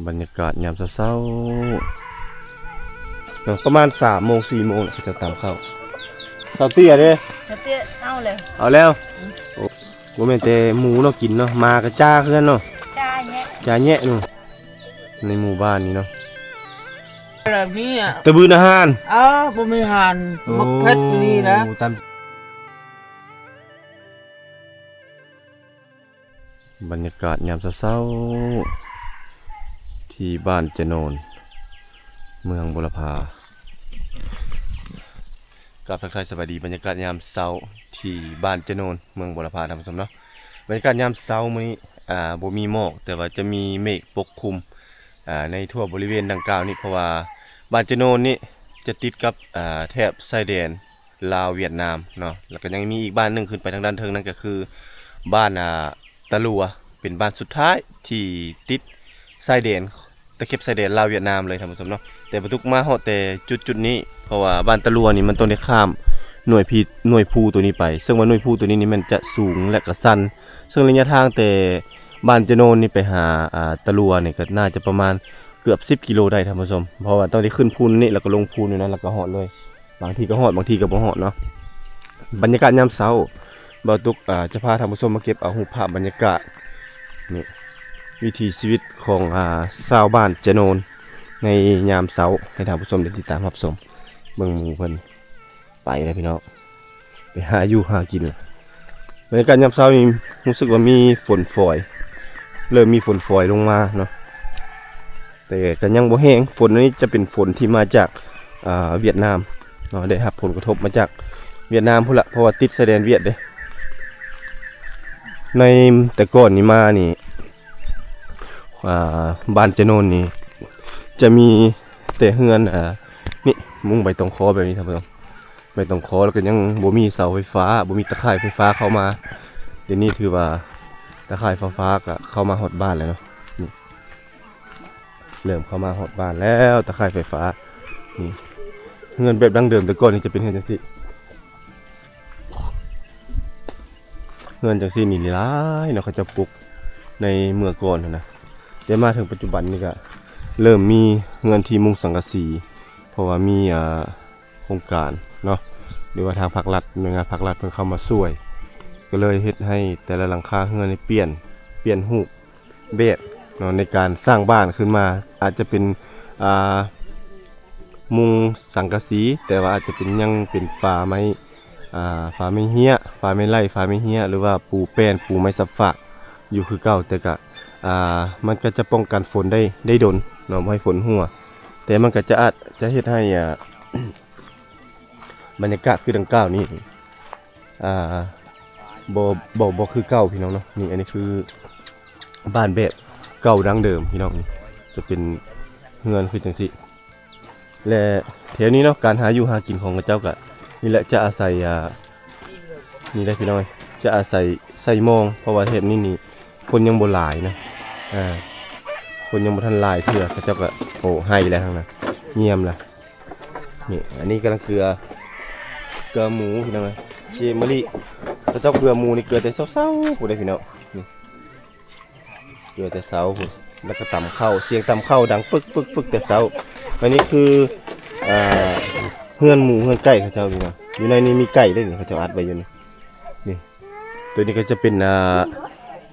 ບັນຍາກາດຍາມເຊົ້າໆ ເນາະ ປະມານສາມໂມງ ສີ່ໂມງ ເຂົາເຈົ້າຕຳເຂົ້າ. ສາວເຕ້ຍເດ້? ສາວເຕ້ຍເອົາແລ້ວ ເອົາແລ້ວ. ໂອ້ ບໍ່ແມ່ນແຕ່ໝູເນາະກິນເນາະ ໝາກະຈາເຮືອນເນາະ ຈາແຍະ ຈາແຍະເນາະ ໃນໝູ່ບ້ານນີ້ເນາະ. ແລ້ວມີອະ ຕະບືນອາຫານ ເອີ ບໍ່ມີອາຫານ. ໂອ້ ໝາກເຜັດນີ້ນະ ຕຳ ບັນຍາກາດຍາມເຊົ້າໆ ທີ່ບ້ານຈະໂນນ ເມືອງບົວລະພາ. ກາບທັກທາຍສະບາຍດີ ບັນຍາກາດຍາມເຊົ້າທີ່ບ້ານຈະໂນນ ເມືອງບົວລະພາ ທ່ານຜູ້ຊົມເນາະ. ບັນຍາກາດຍາມເຊົ້າມື້ນີ້ ອ່າ ບໍ່ມີໝອກ ແຕ່ວ່າຈະມີເມກປົກຄຸມ ອ່າ ໃນທົ່ວບໍລິເວນດັ່ງກ່າວນີ້ ເພາະວ່າບ້ານຈະໂນນນີ້ຈະຕິດກັບ ອ່າ ແຖບຊາຍແດນ ລາວຫວຽດນາມເນາະ. ແລ້ວກໍຍັງມີອີກບ້ານໜຶ່ງຂຶ້ນໄປທາງດ້ານເທິງ ນັ້ນກໍຄືບ້ານ ອ່າ ຕະຫຼົວ ເປັນບ້ານສຸດທ້າຍທີ່ຕິດຊາຍແດນ ຕະເຂັບຊາຍແດນລາວຫວຽດນາມເລີຍ ທ່ານຜູ້ຊົມເນາະ. ແຕ່ປະຕຸກມາຮອດແຕ່ຈຸດໆນີ້ ເພາະວ່າບ້ານຕະຫຼົວນີ້ມັນຕ້ອງໄດ້ຂ້າມໜ່ວຍພີ ໜ່ວຍພູຕົວນີ້ໄປ ເຊິ່ງວ່າໜ່ວຍພູຕົວນີ້ນີ້ແມ່ນຈະສູງ ແລະ ກໍຊັນ ເຊິ່ງໄລຍະທາງແຕ່ບ້ານຈະໂນນນີ້ໄປຫາ ອ່າ ຕະຫຼົວນີ້ກໍໜ້າຈະປະມານເກືອບສິບກິໂລໄດ້ ທ່ານຜູ້ຊົມ ເພາະວ່າຕ້ອງໄດ້ຂຶ້ນພູນີ້ ແລ້ວກໍລົງພູນີ້ນະ ແລ້ວກໍຮອດເລີຍ. ບາງທີກໍຮອດ ບາງທີກໍບໍ່ຮອດເນາະ. ບັນຍາກາດຍາມເຊົ້າ ບ່າວຕຸກ ອ່າ ຈະພາທ່ານຜູ້ຊົມມາເກັບເອົາຮູບພາບບັນຍາກາດນີ້ ວິຖີຊີວິດຂອງ ອ່າ ຊາວບ້ານຈະໂນນໃນຍາມເຊົ້າ ໃຫ້ທ່ານຜູ້ຊົມໄດ້ຕິດຕາມຮັບຊົມ. ເບິ່ງໝູເພິ່ນໄປແລ້ວພີ່ນ້ອງ ໄປຫາຢູ່ຫາກິນແລ້ວ. ບັນຍາກາດຍາມເຊົ້ານີ້ຮູ້ສຶກວ່າມີຝົນຝອຍ ເລີ່ມມີຝົນຝອຍລົງມາເນາະ ແຕ່ກໍຍັງບໍ່ແຮງ. ຝົນອັນນີ້ຈະເປັນຝົນທີ່ມາຈາກ ອ່າ ຫວຽດນາມເນາະ ໄດ້ຮັບຜົນກະທົບມາຈາກຫວຽດນາມພຸ້ນລະ ເພາະວ່າຕິດຊາຍແດນຫວຽດເດ້. ໃນແຕ່ກ່ອນນີ້ມານີ້ ອ່າ ບ້ານຈະໂນນນີ້ຈະມີແຕ່ເຮືອນ ອ່າ ນີ້ ມຸງໃບຕອງຄໍແບບນີ້ ທ່ານຜູ້ຊົມ ໃບຕອງຄໍ ແລ້ວກໍຍັງບໍ່ມີເສົາໄຟຟ້າ ບໍ່ມີຕາຂ່າຍໄຟຟ້າເຂົ້າມາ. ດຽວນີ້ຖືວ່າຕາຂ່າຍໄຟຟ້າກໍເຂົ້າມາຮອດບ້ານແລ້ວເນາະ ນີ້ ເລີ່ມເຂົ້າມາຮອດບ້ານແລ້ວ ຕາຂ່າຍໄຟຟ້າ. ນີ້ ເຮືອນແບບດັ້ງເດີມແຕ່ກ່ອນນີ້ຈະເປັນເຮືອນຈັ່ງຊີ້ ເຮືອນຈັ່ງຊີ້ນີ້ຫຼາຍເນາະ ເຂົາເຈົ້າປຸກໃນເມື່ອກ່ອນຫັ້ນນະ. ແຕ່ມາເຖິງປັດຈຸບັນນີ້ກໍເລີ່ມມີເຮືອນທີ່ມຸງສັງກະສີ ເພາະວ່າມີ ອ່າ ໂຄງການເນາະ ຫຼືວ່າທາງພາກລັດ ໜ່ວຍງານພາກລັດເພິ່ນເຂົ້າມາຊ່ວຍ ກໍເລີຍເຮັດໃຫ້ແຕ່ລະຫຼັງຄາເຮືອນນີ້ປ່ຽນ ປ່ຽນຮູບແບບເນາະ ໃນການສ້າງບ້ານຂຶ້ນມາ. ອາດຈະເປັນ ອ່າ ມຸງສັງກະສີ ແຕ່ວ່າອາດຈະເປັນ ຍັງເປັນຝາໄມ້ ອ່າ ຝາໄມ້ເຮ້ຍ ຝາໄມ້ໄລ່ ຝາໄມ້ເຮ້ຍ ຫຼືວ່າປູແປ້ນ ປູໄມ້ສັບຟາກຢູ່ຄືເກົ່າ ແຕ່ກະ ອ່າ ມັນກໍຈະປ້ອງກັນຝົນໄດ້ ໄດ້ດົນເນາະ ບໍ່ໃຫ້ຝົນຮົ່ວ. ແຕ່ມັນກໍຈະອາດຈະເຮັດໃຫ້ ອ່າ ບັນຍາກາດຄືດັ່ງກ່າວນີ້ ອ່າ ບໍ່ ບໍ່ ບໍ່ຄືເກົ່າ ພີ່ນ້ອງເນາະ. ນີ້ ອັນນີ້ຄືບ້ານແບບເກົ່າດັ້ງເດີມ ພີ່ນ້ອງ ຈະເປັນເຮືອນຄືຈັ່ງຊີ້. ແລະ ແຖວນີ້ເນາະ ການຫາຢູ່ຫາກິນຂອງເຂົາເຈົ້າກະນີ້ແຫຼະ ຈະອາໄສ ອ່າ ນີ້ແຫຼະ ພີ່ນ້ອງ ຈະອາໄສໃສ່ມອງ ເພາະວ່າແຖບນີ້ນີ້ຄົນຍັງບໍ່ຫຼາຍນະ ອ່າ ຄົນຍັງບໍ່ທັນຫຼາຍເທື່ອ ເຂົາເຈົ້າກະ ໂອ້ ໄຮ່ແລ້ວທາງນັ້ນ ງຽມລະ. ນີ້ ອັນນີ້ກຳລັງເກືອ ເກືອໝູ ພີ່ນ້ອງເອີຍ ເຈມະລິ ເຂົາເຈົ້າເກືອໝູນີ້ເກືອແຕ່ເຊົ້າໆ ພຸ້ນເດ້ ພີ່ນ້ອງ ນີ້ ເກືອແຕ່ເຊົ້າພຸ້ນ ແລ້ວກໍຕຳເຂົ້າ ສຽງຕຳເຂົ້າດັງປຶກໆໆແຕ່ເຊົ້າ. ອັນນີ້ຄື ອ່າ ເຮືອນໝູເຮືອນໄກ່ເຂົາເຈົ້າ ພີ່ນ້ອງ ຢູ່ໃນນີ້ມີໄກ່ເດ້ນີ້ ເຂົາເຈົ້າອັດໄວ້ຢູ່ນີ້ ນີ້ ໂຕນີ້ກໍຈະເປັນ ອ່າ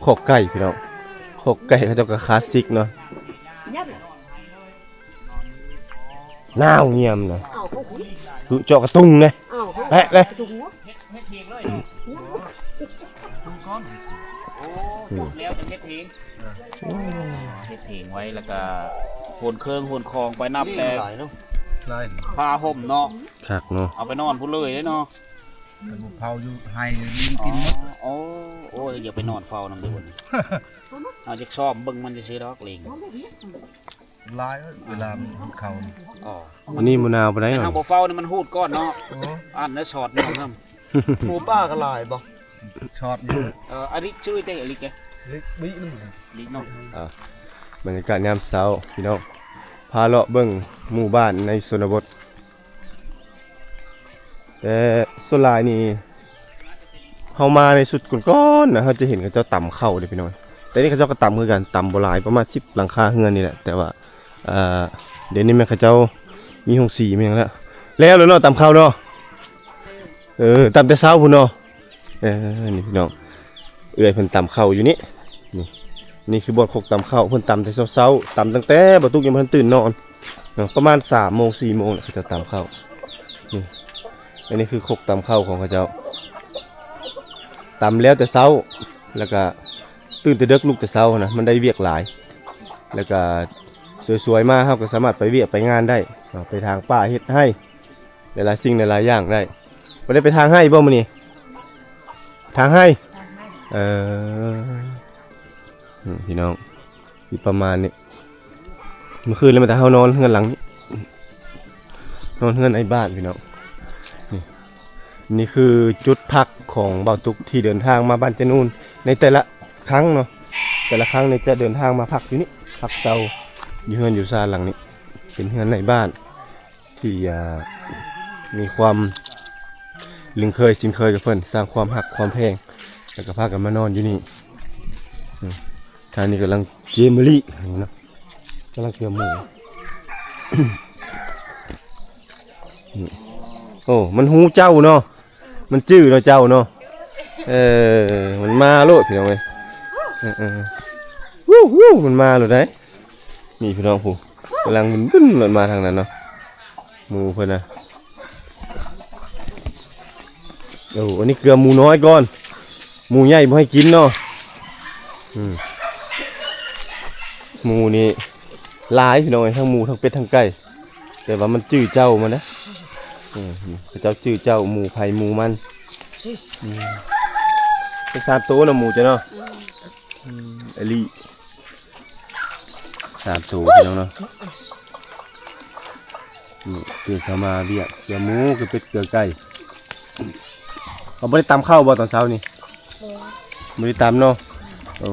ຄອກໄກ່ ພີ່ນ້ອງ ຄອກໄກ່ເຂົາເຈົ້າກໍຄລາສສິກເນາະ. ໜາວງຽມນະ ຄືເຈາະກະຕຸງເດ້ ແປະເດ້ ໂອ້ ແລ້ວຈັ່ງເຮັດເອງ ເຮັດເອງໄວ້ ແລ້ວກະໂຫນເຄື່ອງໂຫນຂອງໄປ ນັບແຕ່ ຫຼາຍເນາະ ຫຼາຍ ຜ້າຫົ່ມເນາະ ຄັກເນາະ ເອົາໄປນອນພຸ້ນເລີຍເດ້ເນາະ. ເຂົາເຝົ້າຢູ່ໄຮ່ ກິນໝົດ. ອໍ ໂອ້ ໂອ້ຍ ຢ່າໄປນອນເຝົ້ານຳເດີ້ ເຮົາຢາກຊ້ອມເບິ່ງມັນຊື່ໆດອກ ລີງ ຫຼາຍເວລາມັນເຂົ້າ. ອໍ ອັນນີ້ບໍ່ໜາວປານໃດ ແຕ່ເຮົາບໍ່ເຝົ້ານີ້ມັນຫູດກ່ອນເນາະ. ໂອ້ ອັນນັ້ນຊອດນຳ ໝູປ່າກໍຫຼາຍບໍ່? ຊອດຢູ່. ເອີ ອາລິກຊື່ເຕ ອາລິກເຕ ລິກບິ ລິກເນາະ. ອ່າ ບັນຍາກາດຍາມເຊົ້າ ພີ່ນ້ອງ ພາເລາະເບິ່ງໝູ່ບ້ານໃນຊົນນະບົດ. ແຕ່ສ່ວນຫຼາຍນີ້ ເຮົາມາໃນຊຸດກ່ອນໆນະ ເຮົາຈະເຫັນເຂົາເຈົ້າຕຳເຂົ້າເດ້ ພີ່ນ້ອງ. ດນີ້ເຂົາເຈົ້າກໍຕຳຄືກັນ ຕຳບໍ່ຫຼາຍ ປະມານສິບຫຼັງຄາເຮືອນນີ້ແຫຼະ ແຕ່ວ່າ ເອີ ດຽວນີ້ແມ່ນເຂົາເຈົ້າມີໂຮງສີ ມີຫຍັງແລ້ວ ແລ້ວແລ້ວເນາະ ຕຳເຂົ້າເນາະ. ເອີ ຕຳແຕ່ເຊົ້າພຸ້ນເນາະ. ເອີ ນີ້ພີ່ນ້ອງ ເອື້ອຍເພິ່ນຕຳເຂົ້າຢູ່ນີ້ ນີ້ ນີ້ຄືບ່ອນຄົກຕຳເຂົ້າ ເພິ່ນຕຳແຕ່ເຊົ້າໆ ຕຳຕັ້ງແຕ່ບ່າວຕຸກຍັງບໍ່ທັນຕື່ນນອນເນາະ ປະມານສາມໂມງ ສີ່ໂມງແຫຼະ ເຂົາເຈົ້າຕຳເຂົ້າ. ນີ້ ອັນນີ້ຄືຄົກຕຳເຂົ້າຂອງເຂົາເຈົ້າ ຕຳແລ້ວແຕ່ເຊົ້າ ແລ້ວກະຕື່ນແຕ່ເດິກ ລຸກແຕ່ເຊົ້ານະ ມັນໄດ້ວຽກຫຼາຍ ແລ້ວກະສວຍໆມາ ເຮົາກໍສາມາດໄປວຽກໄປງານໄດ້ເນາະ ໄປຖາງປ່າເຮັດໄຮ່ ຫຼາຍໆສິ່ງຫຼາຍໆຢ່າງໄດ້. ບໍ່ໄດ້ໄປຖາງໄຮ່ບໍ່ມື້ນີ້? ຖາງໄຮ່ ຖາງໄຮ່ ເອີ ອືມ ພີ່ນ້ອງ ຢູ່ປະມານນີ້. ມື້ຄືນແລ້ວ ມາແຕ່ເຮົານອນເຮືອນຫຼັງນີ້ ນອນເຮືອນອ້າຍບ້ານ ພີ່ນ້ອງ. ນີ້ ນີ້ຄືຈຸດພັກຂອງບ່າວຕຸກທີ່ເດີນທາງມາບ້ານຈະນູນໃນແຕ່ລະຄັ້ງເນາະ ແຕ່ລະຄັ້ງນີ້ຈະເດີນທາງມາພັກຢູ່ນີ້ ພັກເຊົາຢູ່ເຮືອນຢູ່ຊານຫຼັງນີ້ ເປັນເຮືອນໃນບ້ານ ທີ່ ອ່າ ມີຄວາມລຶ້ງເຄີຍຊິ້ນເຄີຍກັບເພິ່ນ ສ້າງຄວາມຮັກຄວາມແພງ ແລ້ວກໍພາກັນມານອນຢູ່ນີ້. ອືມ ທາງນີ້ກຳລັງເກຍມະລິເນາະ ກຳລັງເກຍໝູ. ອືມ ໂອ້ ມັນຮູ້ເຈົ້າເນາະ ມັນຈື່ເນາະເຈົ້າເນາະ. ເອີ ມັນມາໂລດ ພີ່ນ້ອງເອີຍ. ເອີ ເອີ ເອີ ວູ້ ວູ້ ມັນມາໂລດໄດ໋. ນີ້ພີ່ນ້ອງ ຜູ້ກຳລັງບຶ້ນໆລົງມາທາງນັ້ນເນາະ ໝູເພິ່ນນະ. ໂອ້ ອັນນີ້ເກືອໝູນ້ອຍກ່ອນ ໝູໃຫຍ່ບໍ່ໃຫ້ກິນເນາະ. ອືມ ໝູນີ້ຫຼາຍ ພີ່ນ້ອງເອີຍ ທັງໝູ ທັງເປັດ ທັງໄກ່ ແຕ່ວ່າມັນຈື່ເຈົ້າມັນນະ. ເອີ ເຂົາເຈົ້າຈື່ເຈົ້າ ໝູໃຜໝູມັນ. ອືມ ເປັນສາມໂຕນະໝູເຈົ້າເນາະ. ອືມ ອາລີ ສາມໂຕ ພີ່ນ້ອງເນາະ. ນີ້ ຕື່ນເຊົ້າມາວຽກ ເກືອໝູ ເກືອເປັດ ເກືອໄກ່. ເຂົາບໍ່ໄດ້ຕຳເຂົ້າບໍ່ຕອນເຊົ້ານີ້? ບໍ່ ບໍ່ໄດ້ຕຳເນາະ. ໂອ້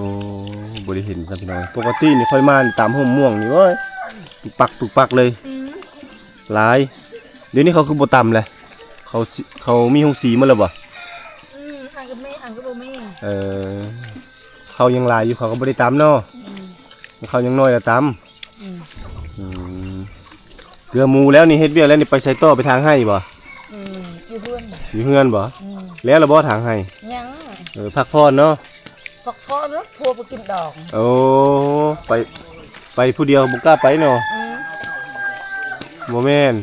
ບໍ່ໄດ້ເຫັນຊ້ຳ ພີ່ນ້ອງ. ປົກກະຕິນີ້ຂ້ອຍມານີ້ຕຳຫົ່ມມ່ວງນີ້ ໂອ້ຍ ປຶກປັກ ປຶກປັກເລີຍ. ອືມ ຫຼາຍ. ດຽວນີ້ເຂົາຄືບໍ່ຕຳແຫຼະ? ເຂົາ ເຂົາມີໂຮງສີໝົດແລ້ວບໍ່? ອືມ ອັນກໍມີ ອັນກໍບໍ່ມີ. ເອີ ເຂົ້າຍັງຫຼາຍຢູ່ ເຂົາກໍບໍ່ໄດ້ຕຳເນາະ. ອືມ ເຂົ້າຍັງນ້ອຍລະຕຳ. ອືມ ອືມ ເກືອໝູແລ້ວນີ້ ເຮັດວຽກແລ້ວນີ້ ໄປໃສຕໍ່? ໄປທາງໄຮ່ບໍ່? ອືມ ຢູ່ເຮືອນ ຢູ່ເຮືອນບໍ່? ອືມ ແລ້ວລະບໍ່ທາງໄຮ່? ຍັງ. ເອີ ພັກຜ່ອນເນາະ ພັກຜ່ອນເນາະ ຜົວໄປກິນດອງ. ໂອ້ ໄປ ໄປຜູ້ດຽວບໍ່ກ້າໄປເນາະ. ອືມ ບໍ່ແມ່ນ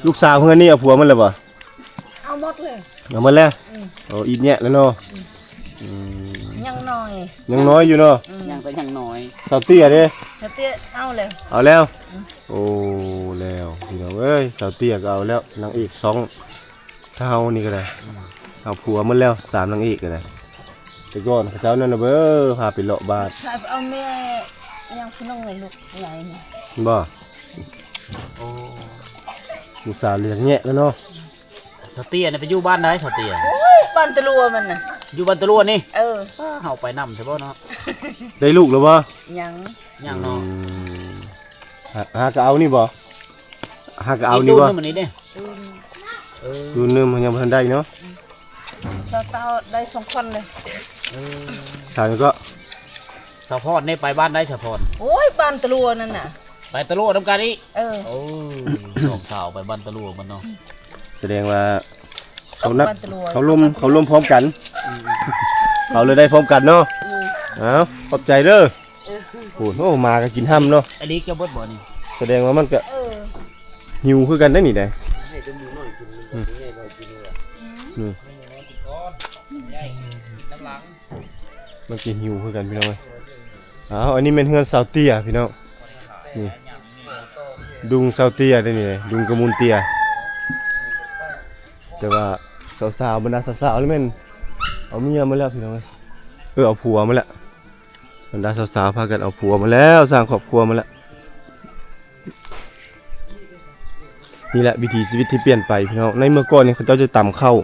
ລູກສາວເຮືອນນີ້ເອົາຜົວໝົດແລ້ວບໍ່? ເອົາໝົດເລີຍ. ເອົາໝົດແລ້ວ? ອືມ ໂອ້ ອີກແຍະແລ້ວເນາະ. ອືມ ອືມ ຍັງນ້ອຍ ຍັງນ້ອຍຢູ່ເນາະ. ອືມ ຍັງ ກໍຍັງນ້ອຍ. ສາວເຕ້ຍເດ້? ສາວເຕ້ຍເອົາແລ້ວ. ເອົາແລ້ວ? ອືມ ໂອ້ ແລ້ວ ພີ່ນ້ອງເອີຍ ສາວເຕ້ຍກໍເອົາແລ້ວ. ນາງເອກສອງ ເຮົານີ້ກໍໄດ້ ອືມ ເອົາຜົວໝົດແລ້ວ ສາມນາງເອກກໍໄດ້. ແຕ່ກ່ອນເຂົາເຈົ້ານັ້ນນະເບີ ພາໄປເລາະບ້ານ ໃຊ່ ເອົາແມ່ຍັງພີ່ນ້ອງໃນລູກໃຫຍ່ນີ້ ບໍ່? ໂອ້ ລູກສາວລຽງແຍະແລ້ວເນາະ. ສາວເຕ້ຍນະໄປຢູ່ບ້ານໃດ? ສາວເຕ້ຍ ໂອ້ຍ ບ້ານຕະຫຼວະມັນນະ. ຢູ່ບ້ານຕະຫຼວະນີ້? ເອີ ເຮົາໄປນຳຊະບໍ່ເນາະ. ໄດ້ລູກແລ້ວບໍ່? ຍັງ ຍັງເນາະ. ອືມ ຫາ ຫາກໍເອົານີ້ບໍ່? ຫາກໍເອົານີ້ບໍ່? ອີກໂຕໜຶ່ງນີ້ເດ້. ອືມ ເອີ ໂຕໜຶ່ງມັນຍັງບໍ່ທັນໄດ້ເນາະ. ອືມ ສາວເຕົ້າໄດ້ສອງຄົນເລີຍ. ເອີ ສາວຫຍັງກໍ? ສາວພອນນີ້ໄປບ້ານໃດ? ສາວພອນ ໂອ້ຍ ບ້ານຕະຫຼວະນັ້ນນະ. ໄປຕະຫຼວະນຳກັນອີກ? ເອີ ໂອ້ຍ ສອງສາວໄປບ້ານຕະຫຼວະມັນເນາະ. ສະແດງວ່າເຂົານັດ ເຂົາລົມ ເຂົາລົມພ້ອມກັນ. ອືມ ເຂົາເລີຍໄດ້ພ້ອມກັນເນາະ. ອືມ ເອົາ ຂອບໃຈເດີ. ເອີ ໂອ້ໂຫ ໝາກໍກິນຫ້ຳເນາະ. ອັນນີ້ເຈົ້າເບິດບໍ່ນີ້? ສະແດງວ່າມັນກໍ ເອີ ຫິວຄືກັນໄດ໋ນີ້ໄດ໋. ອືມ ອືມ ມັນຊິຫິວຄືກັນພີ່ນ້ອງເອີຍ. ອ້າວ ອັນນີ້ແມ່ນເຮືອນສາວເຕ້ຍພີ່ນ້ອງ. ນີ້ ດຸງສາວເຕ້ຍເດ້ນີ້ ດຸງກະມູນເຕ້ຍ. ແຕ່ວ່າສາວໆ ບັນດາສາວໆ ນີ້ແມ່ນເອົາເມຍໝົດແລ້ວພີ່ນ້ອງເອີຍ. ເອີ ເອົາຜົວໝົດແລ້ວ. ບັນດາສາວໆ ພາກັນເອົາຜົວໝົດແລ້ວ ສ້າງຄອບຄົວໝົດແລ້ວ. ນີ້ແຫຼະວິຖີຊີວິດທີ່ປ່ຽນໄປພີ່ນ້ອງ. ໃນເມື່ອກ່ອນນີ້ເຂົາເຈົ້າຈະຕຳເຂົ້າ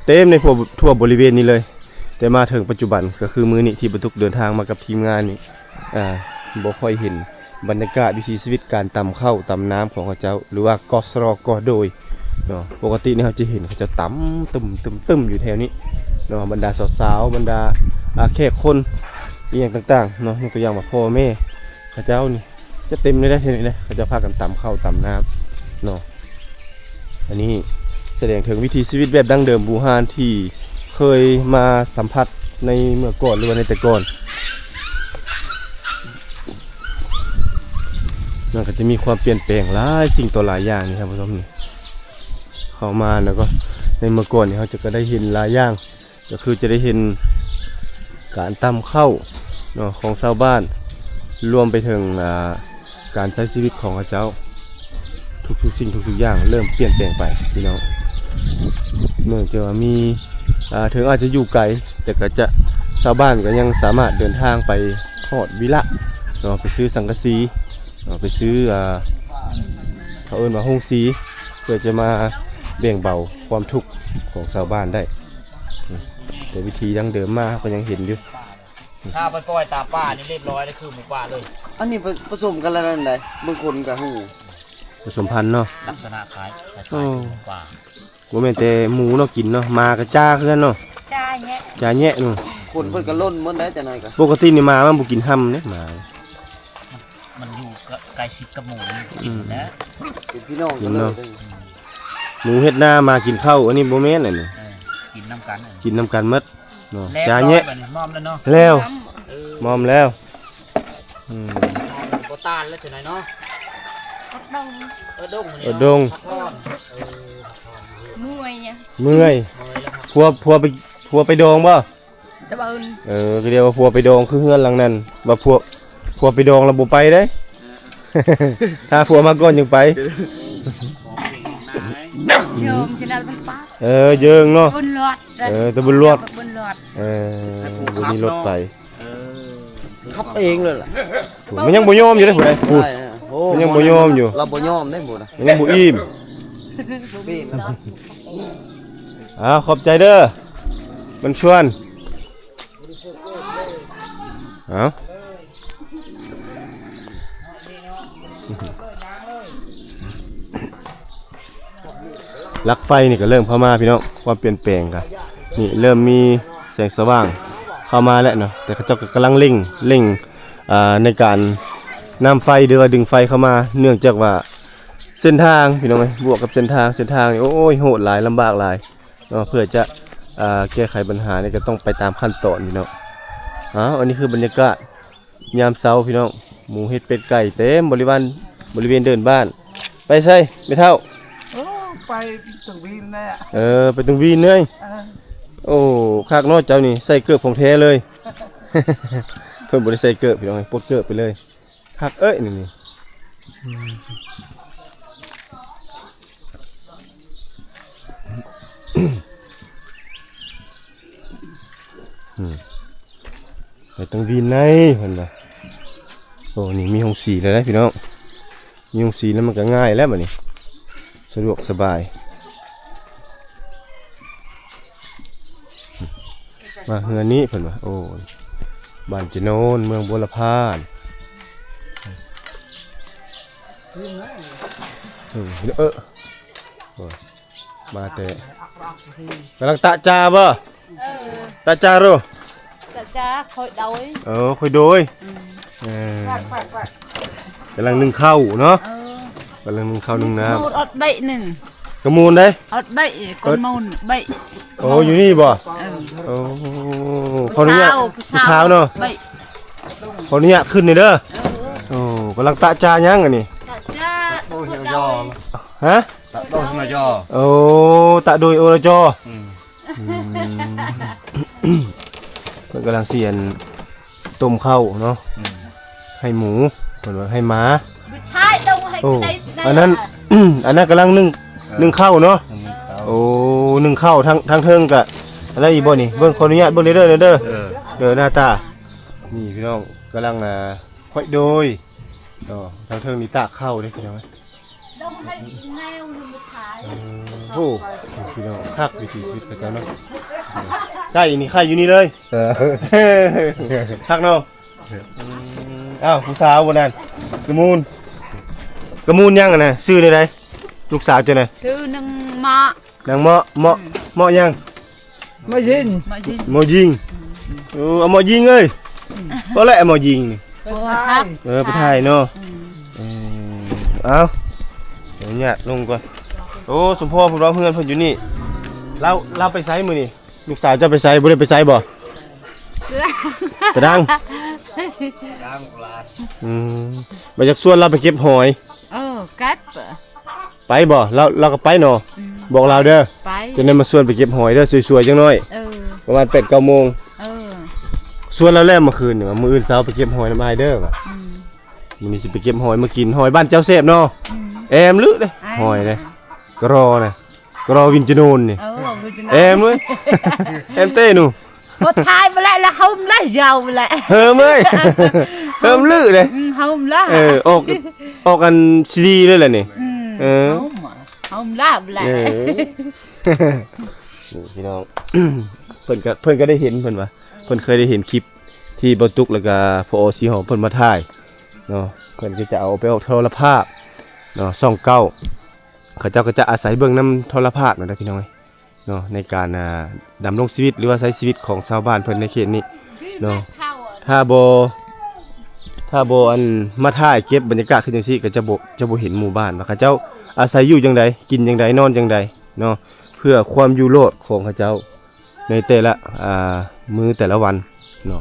ເຕັມໃນທົ່ວ ທົ່ວບໍລິເວນນີ້ເລີຍ ແຕ່ມາເຖິງປັດຈຸບັນ ກໍຄືມື້ນີ້ທີ່ບ່າວຕຸກເດີນທາງມາກັບທີມງານນີ້ ອ່າ ບໍ່ຄ່ອຍເຫັນບັນຍາກາດວິຖີຊີວິດການຕຳເຂົ້າຕຳນ້ຳຂອງເຂົາເຈົ້າ ຫຼືວ່າ ກສຣ ກ ໂດຍ ເນາະ. ປົກກະຕິນີ້ເຮົາຈະເຫັນເຂົາເຈົ້າຕຳຕຶ້ມໆໆ ຢູ່ແຖວນີ້ເນາະ ບັນດາສາວໆ ບັນດາ ອາ ແຂກຄົນອີ່ຫຍັງຕ່າງໆເນາະ, ຍົກຕົວຢ່າງວ່າພໍ່ແມ່ເຂົາເຈົ້ານີ້ຈະເຕັມເລີຍເດ້ ເທື່ອນີ້ເດ້ ເຂົາເຈົ້າພາກັນຕຳເຂົ້າຕຳນ້ຳເນາະ. ອັນນີ້ສະແດງເຖິງວິຖີຊີວິດແບບດັ້ງເດີມບູຮານທີ່ເຄີຍມາສຳຜັດໃນເມື່ອກ່ອນ ຫຼືວ່າໃນແຕ່ກ່ອນ. ມັນກໍຈະມີຄວາມປ່ຽນແປງຫຼາຍສິ່ງຕໍ່ຫຼາຍຢ່າງນີ້ທ່ານຜູ້ຊົມນີ້ ເຂົ້າມາແລ້ວກໍໃນເມື່ອກ່ອນນີ້ເຮົາຈະກໍໄດ້ເຫັນຫຼາຍຢ່າງ ກໍຄືຈະໄດ້ເຫັນການຕຳເຂົ້າເນາະຂອງຊາວບ້ານ ລວມໄປເຖິງ ອ່າ ການໃຊ້ຊີວິດຂອງເຂົາເຈົ້າ ທຸກໆສິ່ງທຸກໆຢ່າງເລີ່ມປ່ຽນແປງໄປພີ່ນ້ອງ. ເນື່ອງຈາກວ່າມີ ອ່າ ເຖິງອາດຈະຢູ່ໄກ ແຕ່ກໍຈະ ຊາວບ້ານກໍຍັງສາມາດເດີນທາງໄປຮອດວິລະເນາະ ໄປຊື້ສັງກະສີເນາະ ໄປຊື້ ອ່າ ເຂົາເອີ້ນວ່າໂຮງສີ ເພື່ອຈະມາແບ່ງເບົາຄວາມທຸກຂອງຊາວບ້ານໄດ້. ແຕ່ວິທີດັ້ງເດີມມາເຮົາກໍຍັງເຫັນຢູ່. ຖ້າໄປປ່ອຍຕາມປ່ານີ້ລຽບຮ້ອຍເລີຍ ຄືໝູປ່າເລີຍ. ອັນນີ້ປະ ປະສົມກັນແລ້ວນັ້ນໃດ ບາງຄົນກໍຮູ້ ປະສົມພັນເນາະ ລັກສະນະຄ້າຍ ຄ້າຍ ໂອ້ ຄືໝູປ່າ. ບໍ່ແມ່ນແຕ່ໝູເນາະກິນເນາະ ໝາກໍຈ້າຄືກັນເນາະ ຈ້າແຍະ ຈ້າແຍະເນາະ. ຄົນເພິ່ນກໍຫຼົ່ນໝົດໄດ໋ ຈັກໜ້ອຍກໍ ປົກກະຕິນີ້ໝາມັນບໍ່ກິນຮຳເດ້ ໝາ ມັນ ມັນຢູ່ໃກ້ຊິດກັບໝູ ອືມ ແຫຼະ ເປັນພີ່ນ້ອງກັນເລີຍ. ໝູເຮັດນາ ໝາກິນເຂົ້າ ອັນນີ້ບໍ່ແມ່ນອັນນີ້ ເອີ ກິນນຳກັນ ກິນນຳກັນໝົດເນາະ. ແລ້ວ ຈ້າແຍະ ບາດນີ້ມອມແລ້ວເນາະ ແລ້ວ ເອີ ມອມແລ້ວ. ອືມ ບໍ່ຕານແລ້ວຈັ່ງໃດເນາະ ອດດົງ ອດດົງ ອດດົງ ພັກຜ່ອນ ເອີ ພັກຜ່ອນ ເມື່ອຍ ເມື່ອຍ ເມື່ອຍແລ້ວ ຜົວ ຜົວໄປ ຜົວໄປດອງບໍ່? ຕະເບີນ ເອີ ກໍລຽກວ່າຜົວໄປດອງ ຄືເຮືອນຫຼັງນັ້ນ ວ່າຜົວ ຜົວໄປດອງແລ້ວບໍ່ໄປເດ້ ຖ້າຜົວມາກ່ອນຈຶ່ງໄປ. ເຊີງຈະນັ້ນມັນປາ ເອີ ເຢິງເນາະ ບຸນຫຼອດ ເອີ ຕະບຸນຫຼອດ ບຸນຫຼອດ ເອີ ບໍ່ມີລົດໄປ. ເອີ ຂັບເອງເລີຍລະ ມັນຍັງບໍ່ຍອມຢູ່ເດ້ຜູ້ໃດ ຜູ້ ໂອ້ ມັນຍັງບໍ່ຍອມຢູ່ ລາວບໍ່ຍອມເດ້ຜູ້ໃດ ມັນຍັງບໍ່ອີ່ມ. ອ້າວ ຂອບໃຈເດີ ມັນຊວນ ເອົ້າ ຫຼັກໄຟນີ້ກໍເລີ່ມເຂົ້າມາພີ່ນ້ອງ ຄວາມປ່ຽນແປງກໍນີ້ ເລີ່ມມີແສງສະຫວ່າງເຂົ້າມາແລ້ວເນາະ ແຕ່ເຂົາເຈົ້າກໍກຳລັງເລັ່ງ ເລັ່ງ ອ່າ ໃນການນຳໄຟ ຫຼືວ່າດຶງໄຟເຂົ້າມາ ເນື່ອງຈາກວ່າເສັ້ນທາງພີ່ນ້ອງເອີຍ ບວກກັບເສັ້ນທາງ ເສັ້ນທາງນີ້ ໂອ້ຍ ໂຫດຫຼາຍ ລຳບາກຫຼາຍເນາະ ເພື່ອຈະ ອ່າ ແກ້ໄຂບັນຫານີ້ກໍຕ້ອງໄປຕາມຂັ້ນຕອນພີ່ນ້ອງ. ອ້າວ ອັນນີ້ຄືບັນຍາກາດ ຍາມເຊົ້າພີ່ນ້ອງ ໝູເຫັດເປັດໄກ່ເຕັມບໍລິວານ ບໍລິເວນເດີ່ນບ້ານ. ໄປໃສແມ່ເຖົ້າ? ໂອ້ ໄປຕົງວີນແຫຼະ. ເອີ ໄປຕົງວີນເລີຍ. ເອີ ໂອ້ ຄັກເນາະເຈົ້ານີ້ ໃສ່ເກີບຂອງແທ້ເລີຍ. ເພິ່ນບໍ່ໄດ້ໃສ່ເກີບພີ່ນ້ອງ ປົດເກີບໄປເລີຍ. ຄັກເອີຍ ນີ້ ນີ້ ອືມ ອືມ ໄປຕົງວີນໃນເພິ່ນວ່າ. ໂອ້ ນີ້ມີໂຮງສີແລ້ວເດ້ພີ່ນ້ອງ ມີໂຮງສີແລ້ວມັນກໍງ່າຍແລ້ວບາດນີ້ ສະດວກສະບາຍ. ມາເຮືອນນີ້ເພິ່ນວ່າ ໂອ້ ບ້ານຈະໂນນ ເມືອງບົວລະພາ. ເອີ ເອີ ໂອ້ ມາແຕ່ ກຳລັງຕະຈາບໍ່? ເອີ ຕະຈາໂຣ ຕະຈາ ຄ່ອຍໂດຍ. ເອີ ຄ່ອຍໂດຍ. ອືມ ເອີ ກຳລັງໜຶ້ງເຂົ້າເນາະ. ເອີ ກຳລັງໜຶ້ງເຂົ້າໜຶ້ງນ້ຳ. ໝູດອອດເບະໜຶ່ງ ກະໝູນເດ້ ອອດເບະ ກະໝູນເບະ. ໂອ້ ຢູ່ນີ້ບໍ່? ເອີ ໂອ້ ຂໍອະນຸຍາດ ຜູ້ສາວ ຜູ້ສາວເນາະ ເບະ. ຂໍອະນຸຍາດຂຶ້ນນີ້ເດີ. ເອີ ໂອ້ ກຳລັງຕະຈາຫຍັງອັນນີ້? ຕະຈາ ໂດຍ ຮະ? ຕະໂດຍມາຈອ. ໂອ້ ຕະໂດຍໂອລະຈອ. ອືມ ອືມ ເພິ່ນກຳລັງຊິອັນ ຕົ້ມເຂົ້າເນາະ. ອືມ ໃຫ້ໝູ ເພິ່ນວ່າໃຫ້ໝາ. ໂອ້ ອັນນັ້ນ ອັນນັ້ນກຳລັງໜຶ້ງ ເອີ ໜຶ້ງເຂົ້າເນາະ. ໜຶ້ງເຂົ້າ ໂອ້ ໜຶ້ງເຂົ້າ ທາງ ທາງເທິງກະ ອັນນັ້ນອີກບໍ່ນີ້? ເບິ່ງ ຂໍອະນຸຍາດເບິ່ງເດີ ເດີ ເດີ ເອີ ເດີ ໜ້າຕາ ນີ້ພີ່ນ້ອງ ກຳລັງ ອ່າ ຄ່ອຍໂດຍເນາະ. ທາງເທິງນີ້ຕາກເຂົ້າເດ້ພີ່ນ້ອງ. ເອີ ໂອ້ ພີ່ນ້ອງ ຄັກວິຖີຊີວິດເຂົາເຈົ້າເນາະ. ໄກ່ນີ້ໄຂ່ຢູ່ນີ້ເລີຍ. ເອີ ຄັກເນາະ. ອືມ ອ້າວ ຜູ້ສາວບໍ່ນັ້ນ ກະມູນ ກະມູນຫຍັງຫັ້ນນະ? ຊື່ແນວໃດ ລູກສາວເຈົ້ານະ? ຊື່ນາງເມາະ ນາງເມາະ. ເມາະ ອືມ ເມາະຫຍັງ? ມະຍິງ ມະຍິງ ມະຍິງ. ໂອ້ ອາໝໍຍິງເອີຍ ກໍແຫຼະອາໝໍຍິງນີ້ ເອີ ໄປຖ່າຍເນາະ ອືມ ເອີ ເອົາ ອະນຸຍາດລົງກ່ອນ. ໂອ້ ສົມພໍເພິ່ນວ່າເຮືອນເພິ່ນຢູ່ນີ້ ລາວ ລາວໄປໃສມື້ນີ້? ລູກສາວເຈົ້າໄປໃສ? ບໍ່ໄດ້ໄປໃສບໍ່? ກະດັງ ອືມ ວ່າຢາກຊວນລາວໄປເກັບຫອຍ. ເອີ ກັບ ໄປບໍ່? ລາວ ລາວກໍໄປເນາະ ອືມ ບອກລາວເດີ ໄປ ຈັ່ງໄດ້ມາຊວນໄປເກັບຫອຍເດີ ສວຍໆ ຈັກໜ້ອຍ ເອີ ປະມານແປດເກົ້າໂມງ ເອີ ຊວນລາວແລ້ວມື້ຄືນນີ້ ມື້ອື່ນເຊົ້າໄປເກັບຫອຍນຳອ້າຍເດີວ່າ ອືມ ມື້ນີ້ຊິໄປເກັບຫອຍມາກິນ ຫອຍບ້ານເຈົ້າແຊບເນາະ ອືມ ແອມລຶເດ້ ຫອຍເດ້ ກະລໍນະ ກະລໍວິນຈະໂນນນີ້ ເອີ ວິນຈະໂນນ ແອມເອີຍ ແອມເຕ້ໜູ ບໍ່ຖ່າຍບໍ່ແລະ ລະເຫິມລະຍາວແລະ ເຫິມເອີຍ ເຫິມລຶເດ້ ອືມ ເຫິມລະ ເອີ ອອກ ອອກອັນຊີດີເລີຍແຫຼະນີ້ ອືມ ເອີ ເຫິມ ເຫິມລະແຫຼະ ເອີ ນີ້ພີ່ນ້ອງ ເພິ່ນກໍ ເພິ່ນກໍໄດ້ເຫັນ ເພິ່ນວ່າ ເພິ່ນເຄີຍໄດ້ເຫັນຄລິບທີ່ບໍ່ຕຸກ ແລ້ວກໍ ພໍ ສີຫອມ ເພິ່ນມາຖ່າຍເນາະ ເພິ່ນກໍຈະເອົາໄປອອກໂທລະພາບເນາະ ຊ່ອງເກົ້າ ເຂົາເຈົ້າກໍຈະອາໄສເບິ່ງນຳໂທລະພາບນັ້ນແຫຼະພີ່ນ້ອງເອີຍ ເນາະ ໃນການ ອ່າ ດຳລົງຊີວິດ ຫຼືວ່າໃຊ້ຊີວິດຂອງຊາວບ້ານເພິ່ນໃນເຂດນີ້ເນາະ ຖ້າບໍ່ ຖ້າບໍ່ ອັນ ມາຖ່າຍເກັບບັນຍາກາດຄືຈັ່ງຊີ້ ກໍຈະບໍ່ ຈະບໍ່ເຫັນໝູ່ບ້ານວ່າເຂົາເຈົ້າອາໄສຢູ່ຈັ່ງໃດ ກິນຈັ່ງໃດ ນອນຈັ່ງໃດເນາະ ເພື່ອຄວາມຢູ່ລອດຂອງເຂົາເຈົ້າໃນແຕ່ລະ ອ່າ ມື້ແຕ່ລະວັນເນາະ.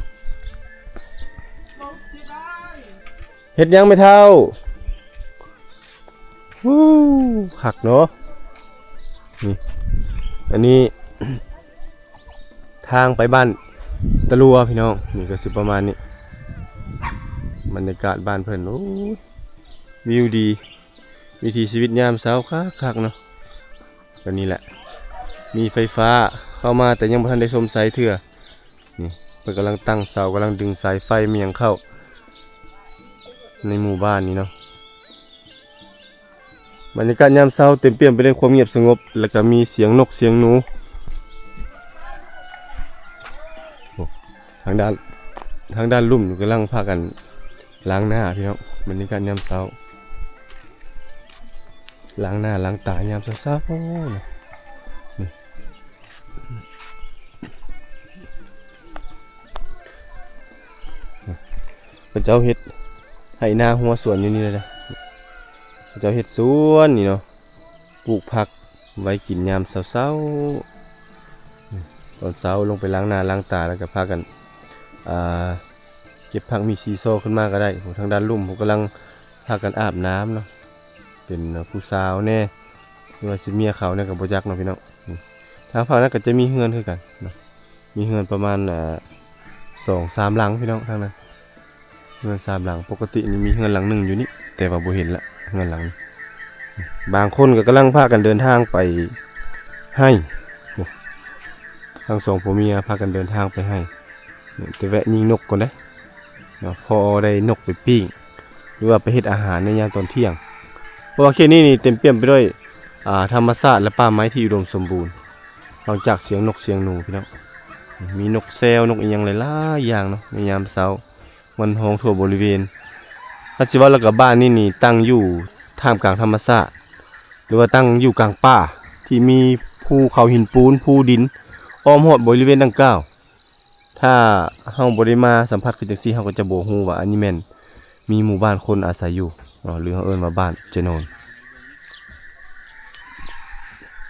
ເຮັດຫຍັງແມ່ເຖົ້າ? ໂອ້ ຄັກເນາະ ນີ້ ອັນນີ້ທາງໄປບ້ານຕະຫຼົວພີ່ນ້ອງ ນີ້ກໍຊິປະມານນີ້ ບັນຍາກາດບ້ານເພິ່ນ ໂອ້ ວິວດີ ວິຖີຊີວິດຍາມເຊົ້າຄັກໆ ເນາະ ກໍນີ້ແຫຼະ ມີໄຟຟ້າເຂົ້າມາ ແຕ່ຍັງບໍ່ທັນໄດ້ຊົມໃຊ້ເທື່ອ. ນີ້ເພິ່ນກຳລັງຕັ້ງເສົາ ກຳລັງດຶງສາຍໄຟມີຫຍັງເຂົ້າໃນໝູ່ບ້ານນີ້ເນາະ ບັນຍາກາດຍາມເຊົ້າເຕັມປ່ຽມໄປດ້ວຍຄວາມງຽບສະຫງົບ ແລ້ວກໍມີສຽງນົກສຽງໜູ ໂອ້ ທາງດ້ານ ທາງດ້ານລຸ່ມນີ້ກຳລັງພາກັນລ້າງໜ້າພີ່ນ້ອງ ບັນຍາກາດຍາມເຊົ້າ ລ້າງໜ້າລ້າງຕາຍາມເຊົ້າໆ ນີ້ ເຂົາເຈົ້າເຮັດໄຮ່ນາຮົ້ວສວນຢູ່ນີ້ເລີຍ ເຂົາເຈົ້າເຮັດສວນນີ້ເນາະ ປູກຜັກໄວ້ກິນຍາມເຊົ້າໆ ຕອນເຊົ້າລົງໄປລ້າງໜ້າລ້າງຕາ ແລ້ວກໍພາກັນ ອ່າ ເກັບຜັກມີຊີຊໍຂຶ້ນມາກໍໄດ້ ທາງດ້ານລຸ່ມເພິ່ນກຳລັງພາກັນອາບນ້ຳເນາະ ເປັນຜູ້ສາວແດ່ ຫຼືວ່າຊິເມຍເຂົາແດ່ກໍບໍ່ຈັກເນາະພີ່ນ້ອງ. ນີ້ ທາງຝັ່ງນັ້ນກໍຈະມີເຮືອນຄືກັນເນາະ ມີເຮືອນປະມານ ອ່າ ສອງສາມຫຼັງພີ່ນ້ອງ ທາງນັ້ນ ເຮືອນສາມຫຼັງ. ປົກກະຕິນີ້ມີເຮືອນຫຼັງໜຶ່ງຢູ່ນີ້ ແຕ່ວ່າບໍ່ເຫັນລະ ເຮືອນຫຼັງນີ້. ບາງຄົນກໍກຳລັງພາກັນເດີນທາງໄປໄຮ່ ໂອ້ ທັງສອງຜົວເມຍພາກັນເດີນທາງໄປໄຮ່. ໄປແວະຍິງນົກກ່ອນເດ້ເນາະ ພໍໄດ້ນົກໄປປີ້ງ ຫຼືວ່າໄປເຮັດອາຫານໃນຍາມຕອນທ່ຽງ ເພາະວ່າເຂດນີ້ນີ້ເຕັມປ່ຽມໄປດ້ວຍ ອ່າ ທຳມະຊາດ ແລະ ປ່າໄມ້ທີ່ອຸດົມສົມບູນ. ຟັງຈາກສຽງນົກສຽງໜູພີ່ນ້ອງ ມີນົກແຊວ ນົກອີ່ຫຍັງຫຼາຍໆຢ່າງເນາະ ໃນຍາມເຊົ້າ ມັນຮ້ອງທົ່ວບໍລິເວນ. ຄັນຊິເວົ້າແລ້ວກໍບ້ານນີ້ນີ້ຕັ້ງຢູ່ທ່າມກາງທຳມະຊາດ ຫຼືວ່າຕັ້ງຢູ່ກາງປ່າ ທີ່ມີພູເຂົາຫີນປູນ ພູດິນ ອ້ອມຮອບບໍລິເວນດັ່ງກ່າວ. ຖ້າເຮົາບໍ່ໄດ້ມາສຳຜັດຄືຈັ່ງຊີ້ ເຮົາກໍຈະບໍ່ຮູ້ວ່າອັນນີ້ແມ່ນມີໝູ່ບ້ານຄົນອາໄສຢູ່ເນາະ ຫຼືເຮົາເອີ້ນວ່າບ້ານຈະໂນນ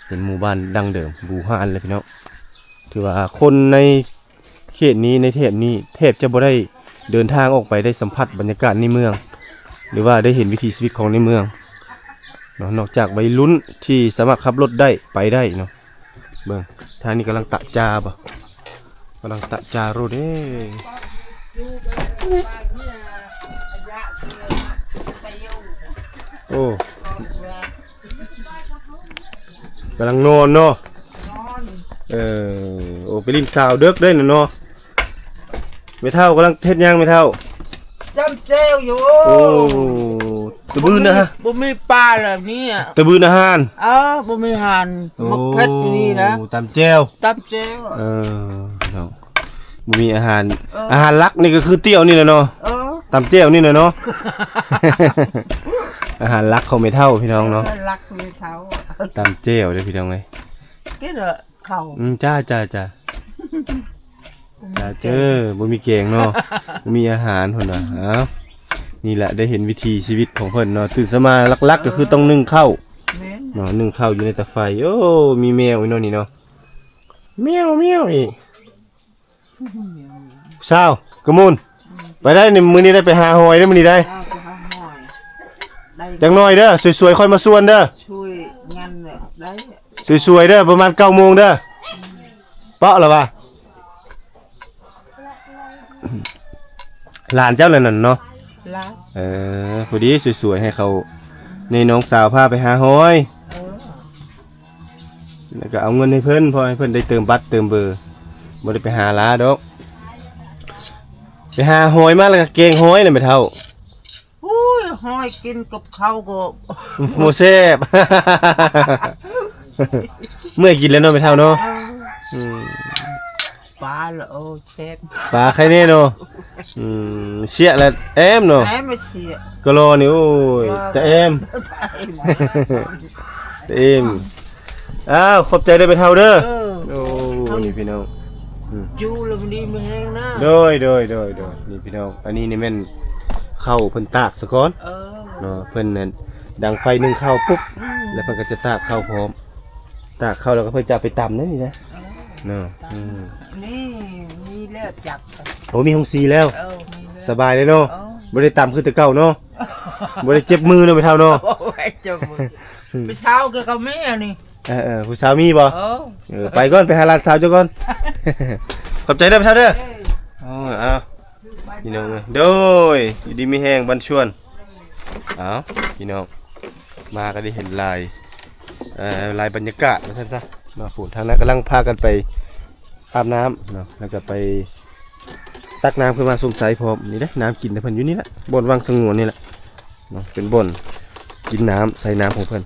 ເປັນໝູ່ບ້ານດັ້ງເດີມບູຮານເລີຍພີ່ນ້ອງ. ຖືວ່າຄົນໃນເຂດນີ້ ໃນແຖບນີ້ ແທບຈະບໍ່ໄດ້ເດີນທາງອອກໄປໄດ້ສຳຜັດບັນຍາກາດໃນເມືອງ ຫຼືວ່າໄດ້ເຫັນວິຖີຊີວິດຂອງໃນເມືອງເນາະ ນອກຈາກໄວລຸ້ນທີ່ສາມາດຂັບລົດໄດ້ ໄປໄດ້ເນາະ. ເບິ່ງ ທາງນີ້ກຳລັງຕະຈາບໍ່? ກຳລັງຕະຈາໂລດເດ້. ໂອ້ ກຳລັງນອນເນາະ. ເອີ ໂອ້ ໄປຫຼິ້ນສາວເດິກເດ້ນະເນາະ. ແມ່ເຖົ້າກຳລັງເຮັດຫຍັງແມ່ເຖົ້າ? ຈ້ຳແຈ່ວຢູ່. ໂອ້ ຕະບືນນະ ບໍ່ມີ ບໍ່ມີປາແລ້ວນີ້ ຕະບືນອາຫານ. ເອີ ບໍ່ມີອາຫານ. ໂອ້ ໝາກເຜັດນີ້ນະ ຕຳແຈ່ວ ຕຳແຈ່ວ. ເອີ ເນາະ ບໍ່ມີອາຫານ. ເອີ ອາຫານຫຼັກນີ້ກໍຄືຕຽວນີ້ແຫຼະເນາະ. ເອີ ຕຳແຈ່ວນີ້ແຫຼະເນາະ. ອາຫານຫຼັກຂອງແມ່ເຖົ້າພີ່ນ້ອງເນາະ. ເອີ ຫຼັກຂອງແມ່ເຖົ້າ ຕຳແຈ່ວເດ້ພີ່ນ້ອງເອີຍ. ກິນເດີ ເຂົ້າ. ອືມ ຈ້າ ຈ້າ ຈ້າ. ຕາເຈີ ບໍ່ມີແກງເນາະ ບໍ່ມີອາຫານພຸ້ນນະ. ເອົ້າ ນີ້ແຫຼະ ໄດ້ເຫັນວິຖີຊີວິດຂອງເພິ່ນເນາະ. ຕື່ນເຊົ້າມາຫຼັກໆ ກໍຄືຕ້ອງໜຶ້ງເຂົ້າ ແມ່ນ ເນາະ ໜຶ້ງເຂົ້າຢູ່ໃນຕາໄຟ. ໂອ້ ມີແມວອີກເນາະນີ້ເນາະ ແມວໆ ອີກ. ສາວກະມຸນ ໄປໄດ້ນີ້ ມື້ນີ້ໄດ້ໄປຫາຫອຍເດ້ ມື້ນີ້ໄດ້ ໄປຫາຫອຍ ໄດ້ ຈັກໜ້ອຍເດີ ສວຍໆ ຄ່ອຍມາຊວນເດີ ຊ່ວຍງານໄດ້ ສວຍໆ ເດີ ປະມານເກົ້າໂມງເດີ ເປາະລະວ່າ ຫຼານເຈົ້າລະນັ້ນເນາະ ຫຼານ ເອີ ພໍດີສວຍໆ ໃຫ້ເຂົາ ໃຫ້ນ້ອງສາວພາໄປຫາຫອຍ ເອີ ແລ້ວກໍເອົາເງິນໃຫ້ເພິ່ນ ເພາະໃຫ້ເພິ່ນໄດ້ເຕີມບັດເຕີມເບີ ບໍ່ໄດ້ໄປຫາຫຼາດອກ ໄປຫາຫອຍມາແລ້ວກໍແກງຫອຍແຫຼະແມ່ເຖົ້າ. ໂອ້ຍ ຫອຍກິນກັບເຂົ້າກໍ ບໍ່ແຊບ ເມື່ອຍກິນແລ້ວເນາະແມ່ເຖົ້າເນາະ ເອີ ອືມ ປາລະ ໂອ້ ແຊບ ປາໄຄແນ່ເນາະ ອືມ ເຊຍລະແອມເນາະ ແອມມາເຊຍ ກະລໍນີ້ ໂອ້ຍ ຕາແອມ ຕາແອມ ຕາແອມ ອ້າວ ຂອບໃຈເດີແມ່ເຖົ້າເດີ ເອີ ໂອ້ ນີ້ພີ່ນ້ອງ ອືມ ຢູ່ແລ້ວມັນດີມີແຮງນະ ໂດຍ ໂດຍ ໂດຍ ໂດຍ ນີ້ພີ່ນ້ອງ ອັນນີ້ນີ້ແມ່ນເຂົ້າເພິ່ນຕາກສາກ່ອນ ເອີ ເນາະ ເພິ່ນນັ້ນດັງໄຟໜຶ້ງເຂົ້າປຸບ ອືມ ແລ້ວເພິ່ນກໍຈະຕາກເຂົ້າພ້ອມ ຕາກເຂົ້າແລ້ວກໍເພິ່ນຈະເອົາໄປຕຳເດ້ນີ້ນະ ເອີ ເນາະ ຕຳ ອືມ ນີ້ມີແລ້ວຈັກ ໂອ້ ມີໂຮງສີແລ້ວ ເອີ ມີແລ້ວ ສະບາຍເລີຍເນາະ ເອີ ບໍ່ໄດ້ຕຳຄືແຕ່ເກົ່າເນາະ ບໍ່ໄດ້ເຈັບມືເນາະແມ່ເຖົ້າເນາະ ໂອ້ຍ ເຈັບມື ອືມ ໄປເຊົ້າກໍເຂົາມີອັນນີ້ ເອີໆ ຜູ້ສາວມີບໍ່ ເອີ ເອີ ໄປກ່ອນ ໄປຫາຫຼານສາວເຈົ້າກ່ອນ ຂອບໃຈເດີແມ່ເຖົ້າເດີ ເອີ ໂອ້ຍ ເອົາ ພີ່ນ້ອງເອີຍ ໂດຍ ຢູ່ດີມີແຮງບັນຊວນ ເອົາ ພີ່ນ້ອງ ມາກໍໄດ້ເຫັນຫຼາຍ ເອີ ຫຼາຍບັນຍາກາດວ່າຊັ້ນຊະເນາະ ຜູ້ທາງນັ້ນກຳລັງພາກັນໄປອາບນ້ຳເນາະ ແລ້ວກໍໄປຕັກນ້ຳຂຶ້ນມາຊົມໃຊ້ພ້ອມ ນີ້ເດ້ ນ້ຳກິນຂອງເພິ່ນຢູ່ນີ້ແຫຼະ ບ່ອນວັງສະຫງວນນີ້ແຫຼະເນາະ ເປັນບ່ອນກິນນ້ຳ ໃຊ້ນ້ຳຂອງເພິ່ນ